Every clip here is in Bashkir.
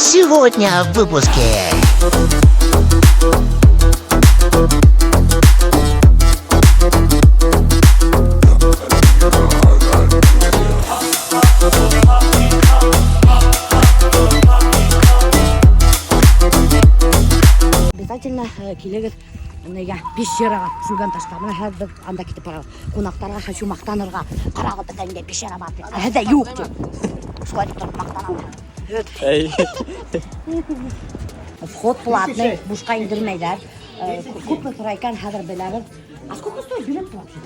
Сегодня в выпуске. Обязательно килегеҙ нигә пещераға, Шүлгәнташҡа. Бына хәҙер беҙ анда китеп барабыҙ. Ҡунаҡтарға хочу маҡтанырға. Ҡарағыҙ, беҙҙә ниндәй пещера бар тип. Ә һеҙҙә юҡ тип. Шулай тип тороп маҡтанам. Вход платный, бушҡа индермәйҙәр. Күпме тора икән, хәҙер беләбеҙ. А сколько стоит билет вообще?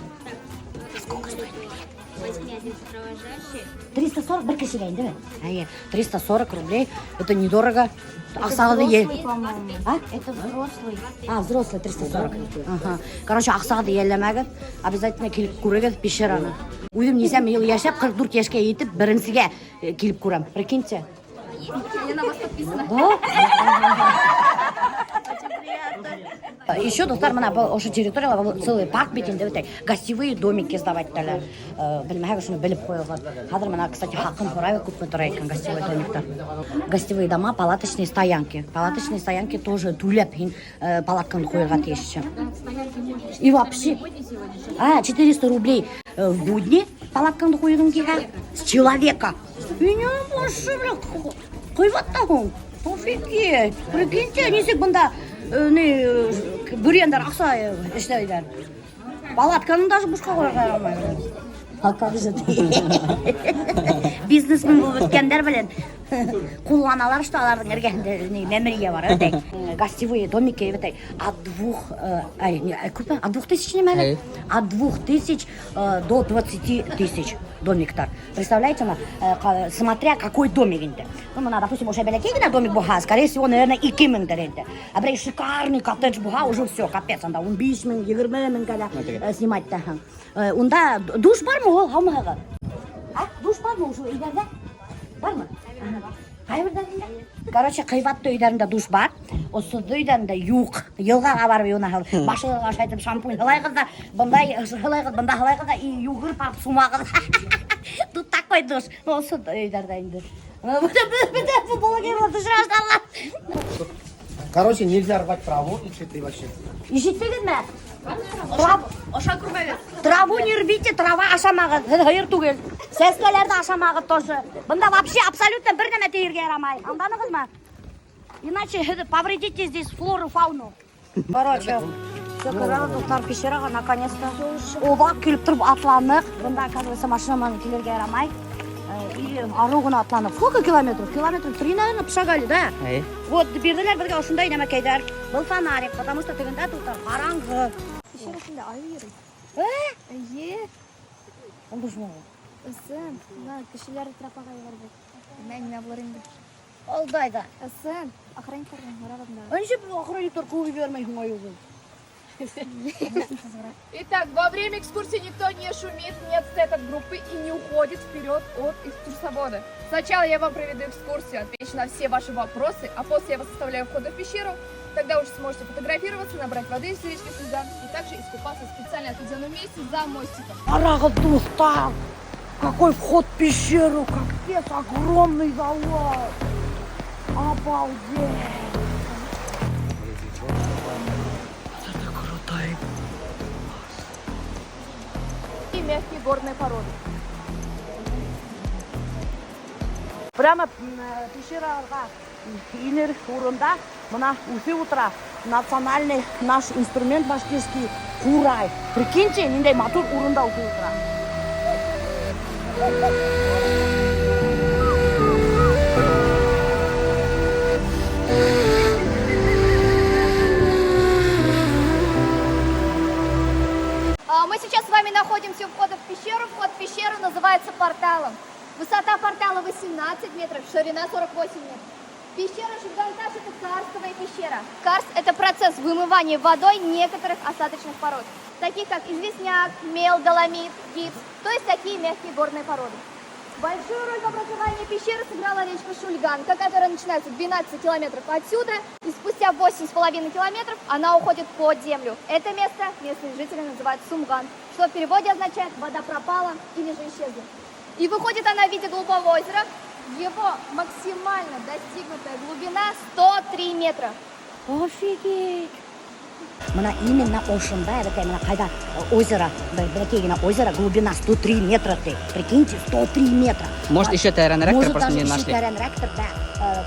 А сколько стоит билет? Возьми один сопровождающий. 340 бер кешегә инде, Әйе, 340 рублей. Это недорого. Аҡсағыҙҙы По-моему. А? Это взрослый. А, взрослый 340. Ага. Короче, аҡсағыҙҙы йәлләмәгеҙ. Обязательно килеп күрегеҙ пещераны. Үҙем нисә йыл йәшәп, 44 йәшкә етеп, беренсегә килеп күрәм. Прикиньте. Я на вас подписана. Да? Еще, дуҫтар, бына был ошо территорияла был целый парк бит инде бит. Гостевые домики сдавать итәләр. Белмәһәгеҙ, шуны белеп ҡуйығыҙ. Хәҙер бына, кстати, хаҡын һорайбыҙ, күпме тора икән гостевой домиктар. Гостевые дома, палаточные стоянки. Палаточные стоянки тоже түләп һин палаткаңды ҡуйырға тейешһең. И вообще, 400 рублей в будни палаткаңды ҡуйғың килһә с человека. Минең башы, бля, ҡыйбат та һуң. Офигеть. Прикиньте, нисек бында ни бөрйәндәр аҡса эшләйҙәр. Палатканы даже бушҡа ҡуйырға ярамай. А как же ты? Бизнесмен булып бөткәндәр белән ҡулланалар, что уларҙың эргәһендә ни мәмерйә бар, әйт. Гостевые домики, әйт, от двух, ай, не, күпме? От 2000 нимә әле? От 2000 до 20 000 домиктар. Представляете, ма, смотря какой домик инде. Ну, бына, допустим, ошо бәләкәй генә домик булһа, скорее всего, наверное, 2000-дер инде. Ә берәй шикарный коттедж булһа, уже все, капец, анда 15 мең, 20 меңгә лә снимать итәһең. Унда душ бармы ул, һаумыһығыҙ? А, душ бармы ошо өйҙәрҙә? Бармы? Ҡайһы Короче, ҡыйбатлы өйҙәрендә душ бар, осһоҙ өйҙәрендә юҡ. Йылғаға барып йыуынаһығыҙ. Башығыҙға шайтып шампунь һылайғыҙ ҙа, бындай һылайғыҙ, бында һылайғыҙ ҙа, и йүгереп барып сумағыҙ. Тут такой душ. Осһоҙ өйҙәрҙә инде. Бөтә футбол төшөрә башланылар. Короче, нельзя рвать траву и цветы вообще. Ишеттегеҙме? Аша күрмәгеҙ. Траву не рвите, трава ашамағыҙ. Һеҙ һыйыр түгел. Сәскәләрҙе ашамағыҙ тоже. Бында вообще абсолютно бер нәмә тейергә ярамай. Аңланығыҙмы? Иначе һеҙ повредите здесь флору, фауну. Короче, все керәбеҙ, дуҫтар, пещераға наконец-то. Оҙаҡ килеп тороп атланыҡ. Бында, оказывается, машина менән килергә ярамай. И арыу ғына атланыҡ. Сколько километров? Километров 3, наверное, пошагали, да? Әй. Вот, бирҙеләр беҙгә ошондай нәмәкәйҙәр. Был фонарик, потому что тегендә, дуҫтар, ҡараңғы. Пещера эсендә айыу йөрөй. Э? Эйе, Ул дошман. ысын. Бына кешеләр тропаға ебәрҙе. Мә нимә булыр инде? Алдай да. Ысын. Охранниктарҙан һорағыҙ да. Нисек охранниктар ҡыуып ебәрмәй һуң айыуҙы? Итак, во время экскурсии никто не шумит, не отстает от группы и не уходит вперед от экскурсовода. Сначала я вам проведу экскурсию, отвечу на все ваши вопросы, а после я вас оставляю у входа в пещеру. Тогда уже сможете фотографироваться, набрать воды из речки Сюзан и также искупаться в специально отведенном месте за мостиком. Ҡарағыҙ, дуҫтар! Какой вход в пещеру! Капец, огромный завал! Обалдеть! Вот это крутой! И мягкие горные породы. Прямо пещераға инер урында бына үҫеп ултыра национальный наш инструмент башкирский ҡурай. Прикиньте, ниндәй матур урында үҫеп ултыра. Мы сейчас с вами находимся у входа в пещеру. Вход в пещеру называется порталом. Высота портала 18 метров, ширина 48 метров. Пещера Шульганташ – это карстовая пещера. Карст – это процесс вымывания водой некоторых осадочных пород, таких как известняк, мел, доломит, гипс, то есть такие мягкие горные породы. Большую роль в образовании пещеры сыграла речка Шульганка, которая начинается 12 километров отсюда, и спустя 8,5 километров она уходит под землю. Это место местные жители называют Сумган, что в переводе означает «вода пропала» или же исчезла. И выходит она в виде голубого озера. Его максимально достигнутая глубина 103 метра. Офигеть! Бына именно ошонда, это бына ҡайҙа озеро, бәләкәй генә озеро, глубина 103 метра ти. Прикиньте, 103 метра. Может, еще тәрәнерәктер, Может, просто даже не еще нашли. Тәрәнерәктер, да.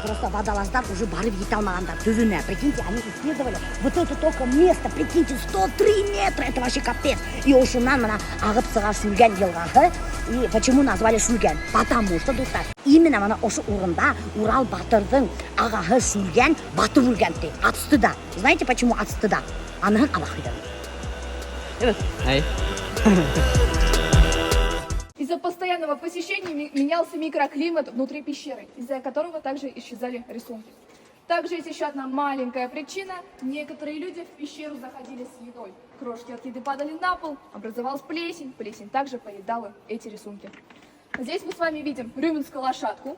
Просто водолаздар уже барып етә алмағандар төбөнә. Прикиньте, они исследовали вот это только место, прикиньте, 103 метра, это вообще капец. И ошонан бына ағып сыға Шүлгән йылғаһы. И почему назвали Шүлгән? Потому что, дуҫтар, именно бына ошо урында Урал батырҙың ағаһы Шүлгән батып үлгән ти. От стыда. Знаете, почему от стыда? Уныһын Аллаһ өйрәтә. Эй. Из-за постоянного посещения менялся микроклимат внутри пещеры, из-за которого также исчезали рисунки. Также есть еще одна маленькая причина. Некоторые люди в пещеру заходили с едой. Крошки от еды падали на пол, образовалась плесень. Плесень также поедала эти рисунки. Здесь мы с вами видим рюминскую лошадку.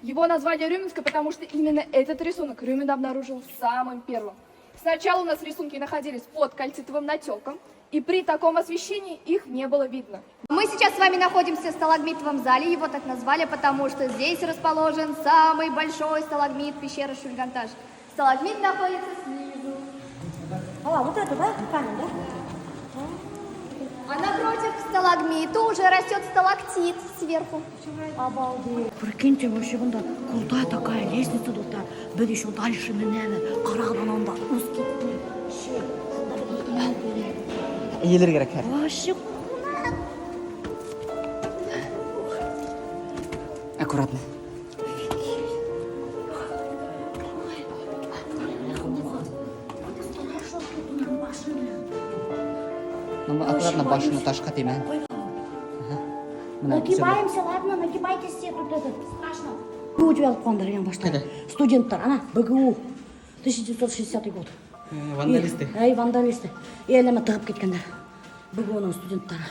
Его название Рюминская, потому что именно этот рисунок Рюмин обнаружил самым первым. Сначала у нас рисунки находились под кальцитовым натеком, и при таком освещении их не было видно. Мы сейчас с вами находимся в сталагмитовом зале. Его так назвали, потому что здесь расположен самый большой сталагмит пещеры Шульганташ. Сталагмит находится снизу. А, вот это, да? Камень, да? А напротив сталагмита уже растет сталактит сверху. Обалдеть. Прикиньте, вообще бында крутая такая лестница, дуҫтар. Беҙ еще дальше менәбеҙ. Ҡарағыҙ ананда узкий щель. Шунда беҙ Эйелер кәрәк хәҙер. Вообще. Аккуратно. Ну, аккуратно башыңа ташҡа теймә. Бына Нагибаемся, ладно, нагибайтесь все тут это, страшно. БГУ алып ҡуйғандар икән башта. Ҡайҙа? Студенттар, ана, БГУ. 1960 год. Вандалисты. Эй, вандалисты. И әллә тығып киткәндәр. БГУ-ның студенттары.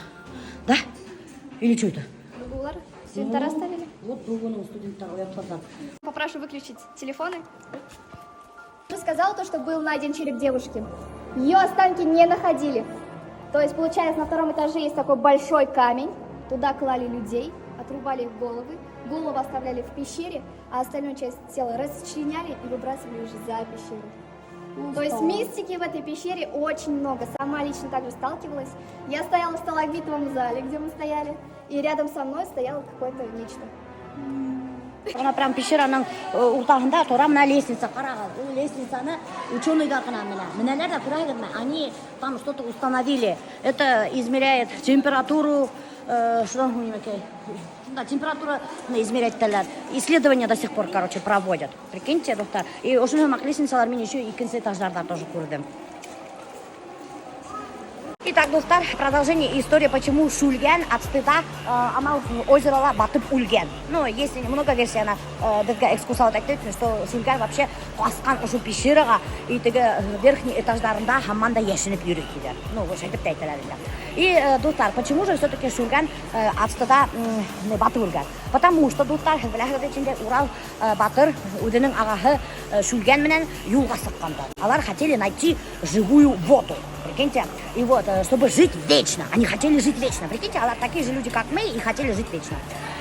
Да? Или что это? БГУлар студенттар оставили. Вот БГУ-ның студенттары оятҡандар. Попрошу выключить телефоны. Уже сказала то, что был найден череп девушки. Ее останки не находили. То есть, получается, на втором этаже есть такой большой камень. Туда клали людей, отрубали их головы, голову оставляли в пещере, а остальную часть тела расчленяли и выбрасывали уже за пещеру. То есть мистики в этой пещере очень много. Сама лично также сталкивалась. Я стояла в сталагмитовом зале, где мы стояли, и рядом со мной стояло какое-то нечто. Бына прям пещераның уртаһында тора бына лестница, ҡарағыҙ. Ул лестницаны ученыйҙар ғына менә. Менәләр ҙә күрәһегеҙме? Они там что-то установили. Это измеряет температуру, что у него такие? Да, температура измерять итәләр. Исследования до сих пор, короче, проводят. Прикиньте, дуҫтар. И ошоно һымаҡ лестницалар мин еще икенсе этаждарҙа тоже күрҙем. Итак, дуҫтар, продолжение истории, почему Шүлгән от стыда анау озерола батып үлгән. Ну, есть много версий, ана беҙгә экскурсовод әйтте, что Шүлгән вообще ҡасҡан ошо пещераға и теге верхний этаждарында һаман да йәшенеп йөрөй тиҙәр. Ну, ошо әйтеп тә әйтәләр инде. И, дуҫтар, почему же все-таки Шүлгән от стыда батып үлгән? Потому что, дуҫтар, һеҙ беләһегеҙ бит инде, Урал батыр үҙенең ағаһы Шүлгән менән юлға сыҡҡандар. Алар хотели найти живую воду. Прикиньте, и вот, чтобы жить вечно. Они хотели жить вечно. Прикиньте, алар такие же люди, как мы, и хотели жить вечно.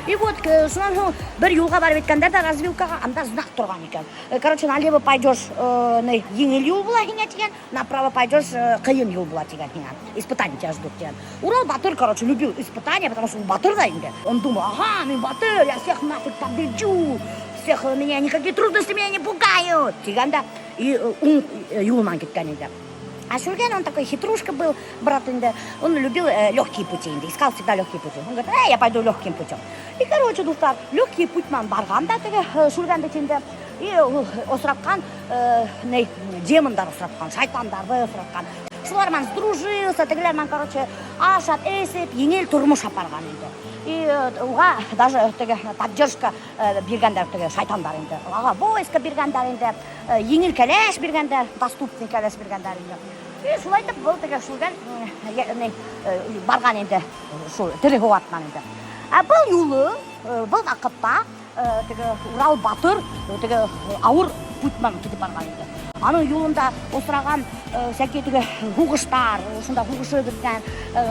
И вот, шунан һуң бер юлға барып еткәндәр ҙә развилкаға, анда знак торған икән. Короче, налево пойдешь, еңел юл була һиңә тигән, направо пойдешь, ҡыйын юл була тигән һиңә. Испытания тебя ждут тигән. Урал батыр, короче, любил испытания, потому что он батыр да инде. Он думал: ага, мин батыр, я всех нафиг побежу, всех меня, никакие трудности меня не пугают. Тигән дә, и уң юлынан киткән инде. А Шүлгән, он такой хитрушка был, брат инде. Он любил легкие пути инде, искал всегда легкие пути. Он говорит: я пойду легким путем. И, короче, дуҫтар, легкий путь менән барған да теге Шүлгән бит инде. И ул осратҡан, не, демондар осратҡан, шайтандарҙы осратҡан. Шулар менән сдружился, тегеләр менән, короче, ашап, эсеп, еңел тормош апарған инде. И уға даже теге поддержка биргәндәр теге шайтандар инде. Уға войско биргәндәр инде, еңел кәләш биргәндәр, доступный кәләш биргәндәр инде. И шулай итеп был теге Шүлгән, не, барған инде, шул тере һыу артынан инде. Ә был юлы, был ваҡытта, теге Урал батыр, теге ауыр путь менән китеп барған инде. Аның юлында осраған всякие теге һуғыштар, ошонда һуғышып бөткән,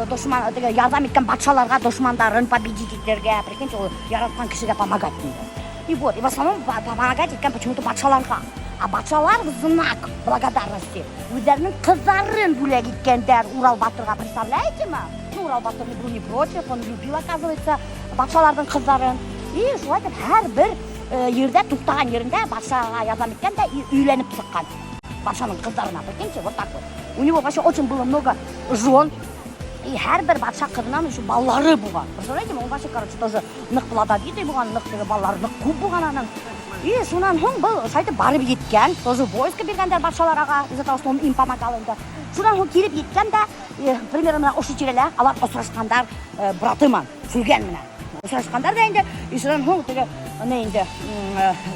дошман, теге ярҙам иткән батшаларға дошмандарын победить итергә, прикиньте, ул яратҡан кешегә помогать инде. И вот, и в основном помогать иткән почему-то батшаларға. А батшалар в знак благодарности үҙҙәренең ҡыҙҙарын бүләк иткәндәр Урал батырға, представляете ме? Ну, Урал батыр был не против, он любил, оказывается, батшаларҙың ҡыҙҙарын. И шулай итеп һәр бер ерҙә туҡтаған ерендә батшаға ярҙам иткән дә и өйләнеп сыҡҡан батшаның ҡыҙҙарына, прикиньте, вот так вот. У него вообще очень было много жен, и һәр бер батша ҡыҙынан еще балалары булған. Представляете, он вообще, короче, тоже ныҡ плодовитый булған, ныҡ теге балалары ныҡ күп булған аның. И шунан һуң был шулайтып барып еткән, тоже войско биргәндәр батшаларға, из-за того, что он им помогал инде. Шунан һуң килеп еткән дә, примерно мына ошо тирәлә алар осрашҡандар браты менән, Шүлгән менән. Осрашҡандар да инде, и шунан һуң теге не инде,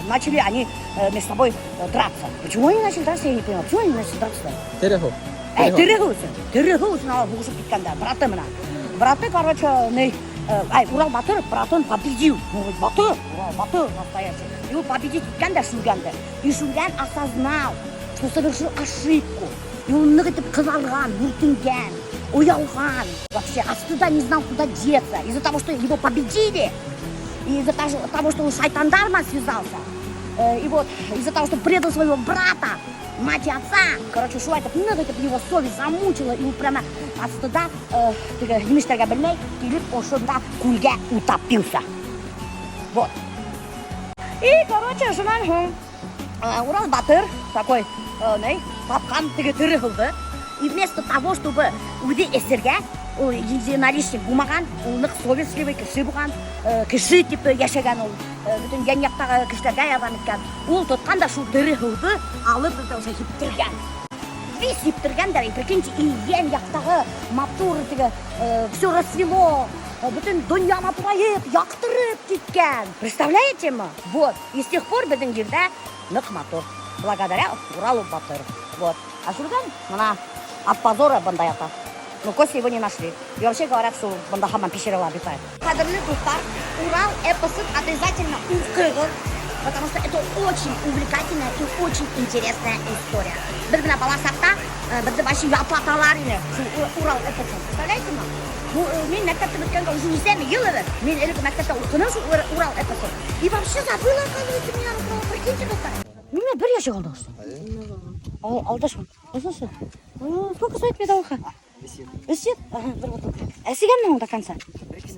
начали они между собой драться. Почему они начали драться, я не понимаю. Почему они начали драться? Тере һыу. Әй, тере һыу өсөн. Тере һыу өсөн алар һуғышып киткәндәр, браты менән. Браты, короче, не, ай, Урал батыр братын победил. Ну, вот батыр, Урал батыр настоящий. И ул победить иткән дә Шүлгәнде. И Шүлгән осознал, что совершил ошибку. И ул ныҡ итеп ҡыҙарған, бүртенгән, оялған. Вообще, от стыда не знал, куда деться. Из-за того, что его победили, и из-за того, что он с шайтандар менән связался, и вот из-за того, что предал своего брата, мать и отца, короче, шулай итеп, ныҡ итеп его совесть замучила, и ул прямо от стыда, теге нимә эшләргә белмәй, килеп ошонда күлгә утопился. Вот. И, короче, шунан һуң Урал батыр такой, не, тапҡан теге тере һыуҙы. И вместо того, чтобы үҙе эсергә, ул единоличник булмаған, ул ныҡ совестливый кеше булған, кеше тип йәшәгән ул, бөтөн йән яҡтағы кешеләргә ярҙам иткән. Ул тотҡан да шул тере һыуҙы алып бөтә ошо һиптергән. Весь һиптергән дә, и прикиньте, и йән яҡтағы матур теге, все расцвело, бөтөн донъя матурайып, яҡтырып киткән. Представляете ме? Вот. И с тех пор беҙҙең ерҙә ныҡ матур. Благодаря Уралу батыру. Вот. А Шүлгән, мына, от позора бында ята. Но кости его не нашли. И вообще говорят, что бында һаман пещерала обитает. Ҡәҙерле дуҫтар, Урал эпосын обязательно уҡығыҙ, потому что это очень увлекательная и очень интересная история. Беҙ бына бала саҡта, беҙҙе вообще ятлаталар ине шул Урал эпосын. Представляете ме? Ну, мин мәктәпте бөткәнгә уже нисәмә йыл әле. Мин элек мәктәптә уҡыным шул Урал эпосын. И вообще забыла, оказывается, меня Урал. Прикиньте, дуҫтар. Нимә бер йәшек алдығыҙ? Алдашма. Ошонсы. Сколько стоит медовуха? Висит? Ага, бер бутылка. Әсегәнме һуң до конца?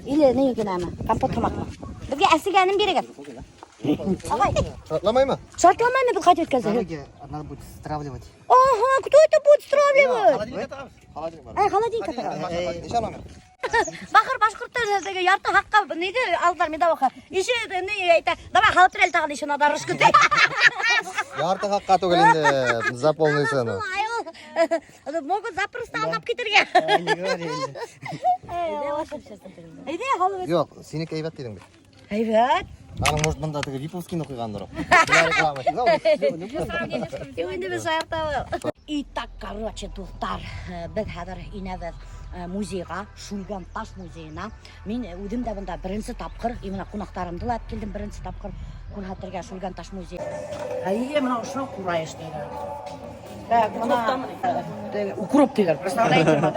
Или ни генәме? Компот һымаҡмы? Беҙгә әсегәнен бирегеҙ. Ағай. Шартламаймы? Шартламаймы беҙ ҡайтып еткәнсе? Дороге надо будет стравливать. Ага, кто это будет стравливать? Холодильник атабыҙ. Холодильник бар. Ай, холодильник атабыҙ. Нисә номер? Бахыр башҡорттар теге ярты хаҡҡа ниҙе алдылар медовуха. Еще ни әйтә, давай һалып бир әле тағы еще надо рышкы. Ярты хаҡҡа түгел инде за полную цену. Могут запросто алдап китергә. Не говори. Әйҙә, һалып. Юҡ, һинеке һәйбәт тинең бит. Һәйбәт. Аның может бында теге виповскийны ҡуйғандыр ул. Для рекламы. Инде беҙ шаяртабыҙ. Итак, короче, дуҫтар, беҙ хәҙер инәбеҙ музейға, Шүлгән таш музейына. Мин үҙем дә бында беренсе тапҡыр, именно ҡунаҡтарымды ла алып килдем беренсе тапҡыр күрһәтергә Шүлгән таш музейы. Әйе, мына ошо ҡурай эшләйҙәр. Так, мына укроп тигән, представляете ме?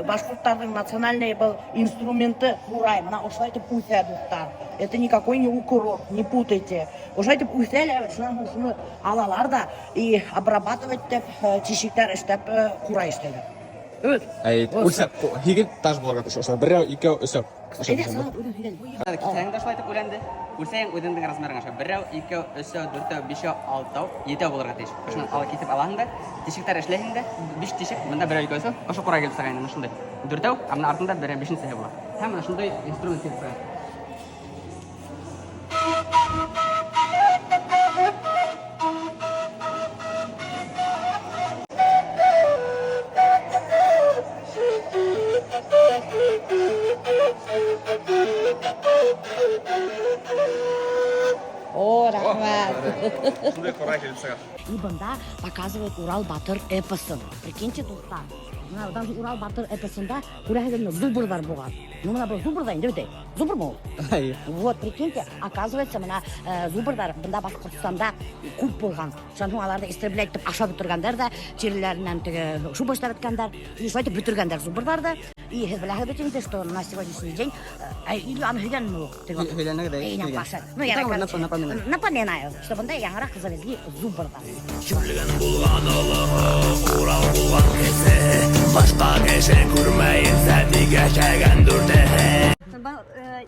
Башҡорттарҙың национальный был инструменты ҡурай. Мына ошолай итеп үҫә, дуҫтар. Это никакой не укроп, не путайте. Ошолай итеп үҫә лә, шунан һуң шуны алалар ҙа и обрабатывать итеп, тишектәр эшләп, ҡурай эшләйҙәр. Evet. Әй, үлсәп, һигеҙ таш булырға тейеш. Ошо берәү, икәү, өсәү. Ошо Әйҙә, салып, үҙең һөйлән. Киҫәһең дә шулай итеп үләнде. Үлсәң үҙеңдең размерың аша. Берәү, икәү, өсәү, дүртәү, бишәү, алтау, етәү булырға тейеш. Ошонан алып киҫеп алаһың да, тишектәр эшләйһең дә, биш тишек, бында берәү, икәү, өсәү, ошо ҡурай килеп сыға инде, мына шундай. Дүртәү, ә мына артында берәү, бишенсеһе була. Һәм мына шундай инструмент килеп сыға. О, рәхмәт. Шундай ҡурай килеп сыға. И бында показывают Урал Батыр эпосын. Прикиньте, дуҫтар. Мына даже Урал Батыр эпосында күрәһегеҙме, зубрҙар булған. Ну, мына был зубр ҙа инде бит. Зубрмы ул? Вот, прикиньте, оказывается, мына зубрҙар бында Башҡортостанда күп булған. Шунан һуң аларҙы истреблять итеп ашап бөтөргәндәр ҙә, тиреләренән теге шуба эшләп бөткәндәр. И шулай итеп бөтөргәндәр зубрҙарҙы. И һеҙ беләһегеҙ бит инде, что на сегодняшний день, или аны һөйләнме ул? Һөйләнегеҙ, Эй, һөйлән. Паша. Ну, я, Там короче, напоминаю. Напоминаю, что бында яңыраҡ завезли зубрҙар. Шүрлегән булған олоһо, Урал булған кесе, Башҡа кеше күрмәйенсә тик йәшәгән дүртеһе.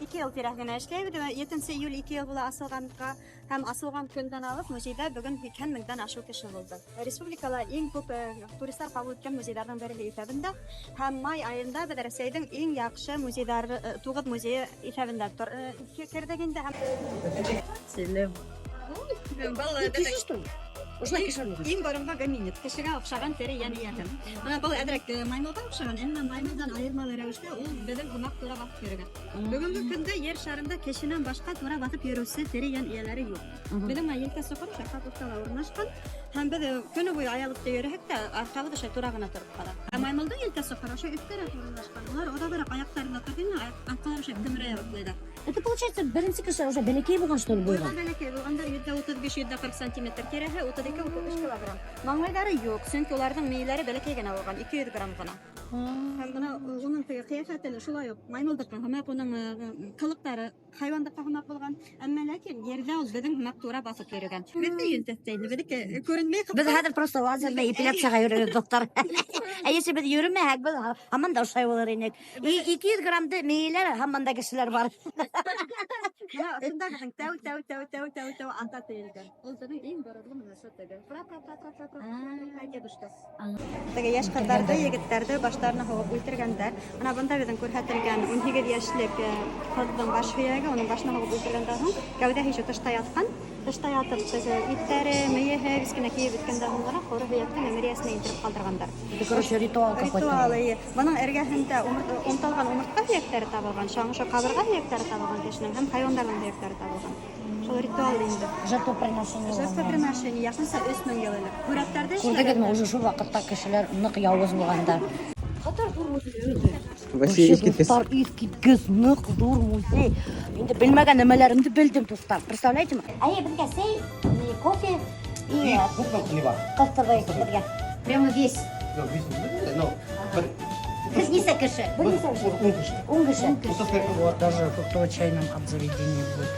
2 йыл тирәһе генә эшләйбеҙ. 7 июль 2 йыл була асылғанға һәм асылған көндән алып музейҙа бөгөн 80 меңдән ашыу кеше булды. Республикала иң күп туристар ҡабул иткән музейҙарҙың береһе иҫәбендә һәм май айында беҙ Рәсәйҙең иң яҡшы музейҙары 9 музейы иҫәбендә керҙек инде һәм Сәләм. Кеше, что ли? Ошолай кеше Иң боронғо гоминид, кешегә оҡшаған тере йән эйәһе. Бына был әҙерәк маймылға оҡшаған, әммә маймылдан айырмалы рәүештә ул беҙҙең һымаҡ тура баҫып йөрөгән. Бөгөнгө көндә ер шарында кешенән башҡа тура баҫып йөрөүсе тере йән эйәләре юҡ. Беҙҙең бына елкә соҡор Шаҡатовтала урынлашҡан һәм беҙ көнө буйы аялып та йөрөһәк тә арҡабыҙ ошо тура ғына тороп ҡала. Ә маймылдың елкә соҡоро ошо өҫтәрәк урынлашҡан. Улар оҙағыраҡ аяҡтарында торғайны, арҡалары ошо дөмөрәйә башлайҙар. Это получается беренсе кеше уже бәләкәй булған, что ли, Буйға булған? бәләкәй булғандар 135-140 сантиметр тирәһе, 32-33 килограмм. Маңлайҙары юҡ, сөнки уларҙың мейеләре бәләкәй генә булған, 200 грамм ғына. Һәм бына уның теге ҡиәфәте лә шулай уҡ маймылдыҡы һымаҡ, уның ҡылыҡтары хайуандыҡы һымаҡ булған. Әммә ләкин ерҙә ул беҙҙең һымаҡ тура баҫып йөрөгән. Беҙ ҙә йөнтәҫтә инде, беҙҙеке күренмәй. Беҙ хәҙер просто лазерная эпиляцияға йөрөбөҙ, дуҫтар. Ә если беҙ йөрөмәһәк, беҙ һаман да ошолай булыр инек. И 200 граммды мейеләр һаман да кешеләр бар. Бына ошонда беҙҙең тәү тәү тәү тәү тәү тәү ата тейелгән. Ул беҙҙең иң боронғо бына ошо теге. Пра пра пра пра пра пра дедушка. Теге йәш ҡыҙҙарҙы, егеттәрҙе баштарына һуғып үлтергәндәр. Бына бында беҙҙең күрһәтелгән 18 йәшлек ҡыҙҙың баш һөйәге, уның башына һуғып үлтергәндән һуң кәүҙәһе еще тышта ятҡан. Тышта ятып теге иттәре, мейеһе кескенә кейеп бөткәндән һуң ғына ҡоро һөйәкте мәмерйәсенә интереп ҡалдырғандар. Это, короче, ритуал какой-то. Ритуал, эйе. Бының эргәһендә онталған умыртҡа һөйәктәре табылған, ошо ҡабырға һөйәктәре табылған кешенең һәм хайуандарҙың һөйәктәре табылған. Шул ритуал инде. Жертвоприношение. Жертвоприношение яҡынса 3000 йыл элек. Һүрәттәрҙе Күрҙегеҙме, уже шул ваҡытта кешеләр ныҡ яуыз булғандар. Ҡатар ҙур музей. Вообще Вообще, дуҫтар, иҫ киткес ныҡ ҙур музей. Инде белмәгән нәмәләремде белдем, дуҫтар. Представляете? Әйе, беҙгә сәй, кофе и И күпме ни бар? ҡыҫтырҙы беҙгә. Прямо весь. Юҡ, весь не но бер Беҙ нисә кеше? Бер нисә кеше? ун кеше. Ун кеше. Вот даже фруктовый чай нам от заведения будет.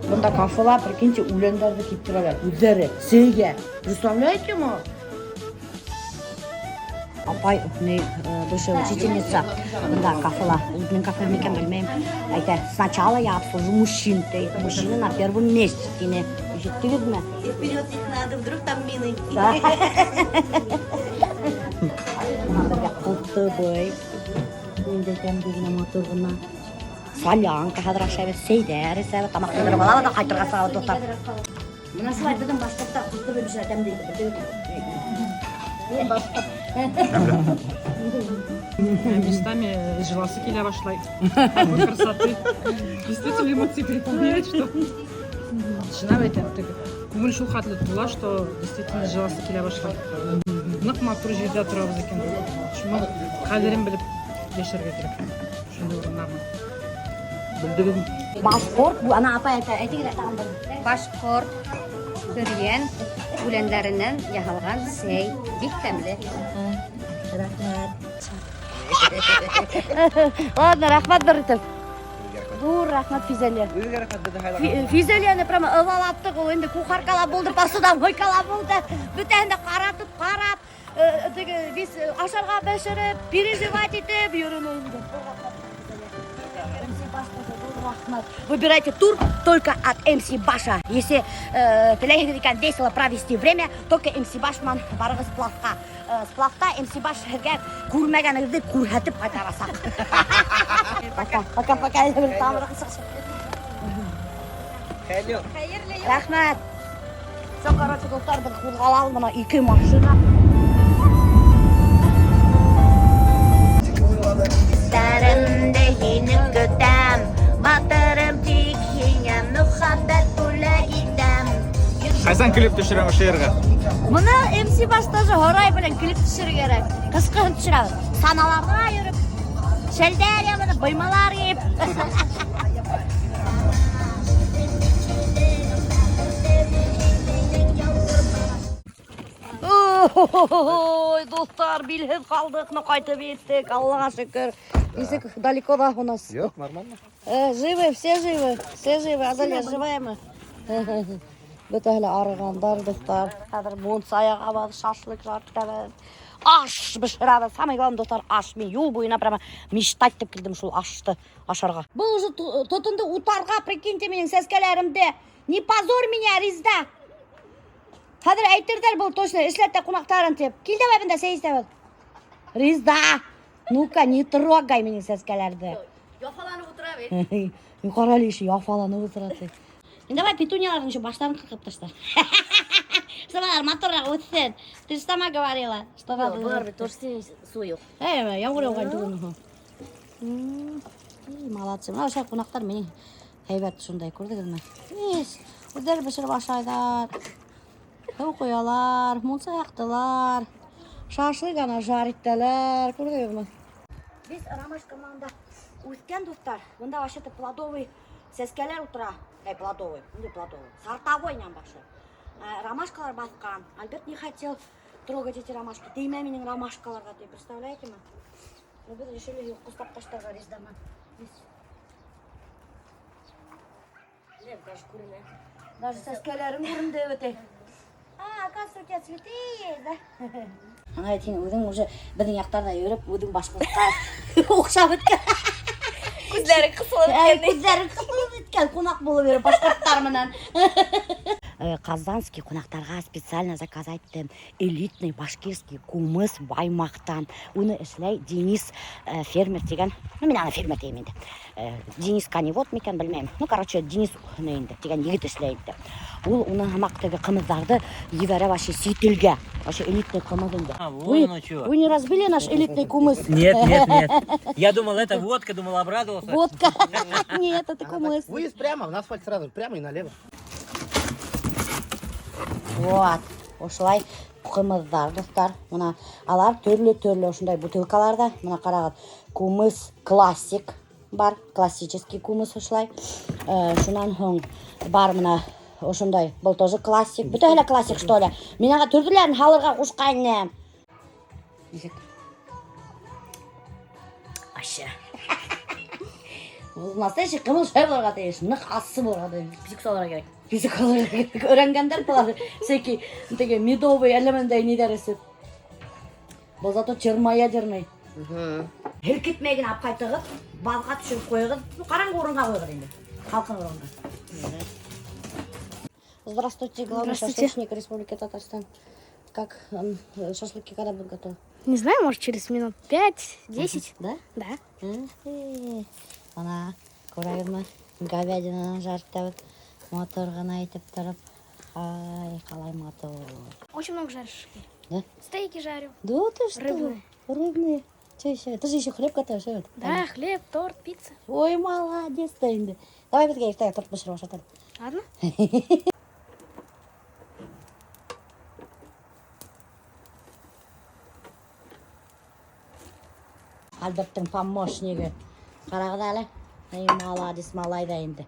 Бында кафела, прикиньте, үләндәрҙе киптерәләр. Үҙҙәре сәйгә. Представляете ме? Апай, не, бывшая учительница, да, кафела. Мин кафе микән белмәйем. Әйтә, сначала я обслужу мужчин, ти. Мужчины на первом месте, тине. Ишеттегеҙме? И вперед их надо, вдруг там мины. Да. Бына беҙгә ҡылтыбый. Ниндәй тәмле генә, матур ғына. Солянка хәҙер ашайбыҙ, сәйҙәр эсәбеҙ, тамаҡ туйҙырып алабыҙ да ҡайтырға сығабыҙ, дуҫтар. Бына шулай беҙҙең башҡорттар ҡылтыбый бешерә тәмле итеп, белдегеҙме? Мин башҡорт. Местами җыласы килә башлай. Такой красоты. Действительно эмоции переполняет, что чынлап әйтәм, теге күңел шул хәтле тула, что действительно җыласы килә башлай. Нык матур җирдә торабыз икән. Шуны кадерен белеп яшәргә кирәк. Шундый урыннарны. Белдегезме? Башҡорт, ана апай әйтә, әйтегеҙ тағын бер. Башҡорт бөрйән үләндәренән яһалған сәй бик тәмле. Рәхмәт. Ладно, рәхмәт бер итеп. Ҙур рәхмәт Физәлия. Үҙегеҙгә рәхмәт беҙҙе һайлаған. Физәлияне прямо ыҙалаттыҡ, ул инде кухаркала булды, посудомойкала булды. Бөтәһен дә ҡаратып, ҡарап, теге весь ашарға бешереп, переживать итеп йөрөнө инде. MC Баш тоже ҙур рәхмәт. Выбирайте тур только от MC Баша. Если теләйһегеҙ икән весело провести время, только MC Баш менән барығыҙ сплавҡа. Сплавта MC Баш һеҙгә күрмәгәнегеҙҙе күрһәтеп ҡайтарасаҡ. Пока, пока, пока. Хәйерле юл. Рәхмәт. Все, короче, дуҫтар, беҙ ҡуҙғалабыҙ бына ике машина. Хисләремдә һине көтәм, батырым тик һиңә мөхәббәт бүләк итәм. Ҡасан клип төшөрәм ошо ергә? Быны MC Баш тоже һорай белән клип төшөрөр кәрәк. Ҡышҡыһын төшөрәбеҙ. Саналарға йөрөп, шәлдәр ябынып, быймалар кейеп. Ой, дуҫтар, билһеҙ ҡалдыҡ, но ҡайтып еттек, Аллаға шөкөр. Нисек далеко да у нас? Юҡ, нормально. Живы, все живы, все живы. Азалия, живая мы. Бөтәһе лә арығандар, дуҫтар. Хәҙер мунса яғабыҙ, шашлык итәбеҙ. Аш бешерәбеҙ. Самое главное, дуҫтар, аш. Мин юл буйына прямо мечтать итеп килдем шул ашты ашарға. Был уже тотондо утарға, прикиньте, минең сәскәләремде. Не позорь меня, Ризда. Хәҙер әйтерҙәр был точно эшләтә ҡунаҡтарын тип. Кил дә бында сәй эсәбеҙ. Ризда, ну-ка, не трогай минең сәскәләрҙе. Яфаланып ултыра бит. Ҡара әле еще яфаланып ултыра ти. Давай петунияларҙың еще баштарын ҡырҡып ташла. Чтобы улар матурыраҡ үҫһен. Ты же сама говорила, что надо. Былар бит тоже һыу юҡ. Әй, ямғыр яуған түгел. Молодцы. Мына ошо ҡунаҡтар минең һәйбәт шундай, күрҙегеҙме? Иш, үҙҙәре бешереп ашайҙар. Һыу ҡоялар, мунса яҡтылар. Шашлык ана жарить итәләр, күрҙегеҙме? Беҙ ромашка менән үҫкән дуҫтар. Бында вообще-то плодовый сәскәләр ултыра. Эй, плодовый, ниндәй плодовый? Сортовой нәм башы. Ромашкалар баҫҡан. Альберт не хотел трогать эти ромашки. Теймә минең ромашкаларға, ти, представляете ме? Но беҙ решили йолҡослап ташларға Ризда менән. Даже күренә. Даже сәскәләрең күренде бит. А, оказывается, у тебя цветы есть, да? Ана бит һин үҙең уже беҙҙең яҡтарҙа йөрөп, үҙең башҡортҡа оҡшап бөткән. Күҙҙәре ҡыҫылып Әй, күҙҙәре ҡыҫылып бөткән, ҡунаҡ булып йөрөп башҡорттар менән. Казанский ҡунаҡтарға специально заказать иттем элитный башкирский ҡумыҙ Баймаҡтан. Уны эшләй Денис фермер тигән. Ну, мин аны фермер тием инде. Денис коневод микән, белмәйем. Ну, короче, Денис инде тигән егет эшләй инде. Ул уны һымаҡ теге ҡымыҙҙарҙы ебәрә вообще сит илгә. Вообще элитный ҡымыҙ инде. А, вон Вы, оно чё. вы не разбили наш элитный кумыс? Нет, нет, нет. Я думал, это водка, думал, обрадовался. Водка. Нет, это кумыс. Выезд прямо, на асфальт сразу, прямо и налево. Вот, ошолай ҡымыҙҙар, дуҫтар. Мына алар төрлө-төрлө ошондай бутылкаларҙа. Мына ҡарағыҙ, кумыс классик бар, классический кумыс ошолай. Шунан һуң бар мына ошондай, был тоже классик. Бөтәһе лә классик, что ли? Мин ага төрлөләрен һалырға ҡушҡайным. Нисек? Вообще. Был настоящий ҡымыҙ шулай булырға тейеш, ныҡ ассы булырға тейеш. Писек салырға кәрәк. Писек алырға кәрәк. Өйрәнгәндәр былар всякий теге медовый әллә ниндәй ниҙәр эсеп. Был зато термоядерный. Һелкетмәй генә алып ҡайтығыҙ, баҙға төшөрөп ҡуйығыҙ. Ну, ҡараңғы урынға ҡуйығыҙ инде. Һалҡын урынға. Здравствуйте, главный Здравствуйте. шашлычник Республики Татарстан. Как шашлыки когда будут готовы? Не знаю, может, через минут 5-10. Да? Да. Ух ты. Ана, күрәгеҙме? Говядинаны жарить Матур ғына итеп тороп. Ай, ҡалай матур. Очень много жаришь шашлыки. Да? Стейки жарю. Да ты что? Рыбные. Рыбные. Че еще? Ты же еще хлеб готовишь, evet? Да, хлеб, торт, пицца. Ой, молодец та инде. Давай беҙгә иртәгә торт бешереп ашатам. Ладно? Альберттың помощнигы. Ҡарағыҙ әле. Эй, молодец, малай ҙа инде.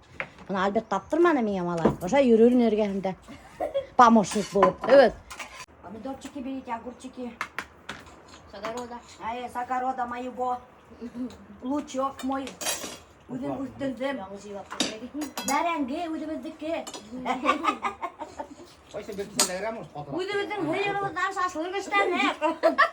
Мына Альберт таптырманы миңә малай. Ошо йөрөр эргәһендә. Помощник булып. Evet. Помидорчики берите, огурчики. С огорода. Ай, с огорода моего. Лучок мой. Үҙем үҫтерҙем. Бәрәңге үҙебеҙҙеке. Ҡайсы бер кисә грамм Үҙебеҙҙең һыйырыбыҙҙан шашлык эшләнек.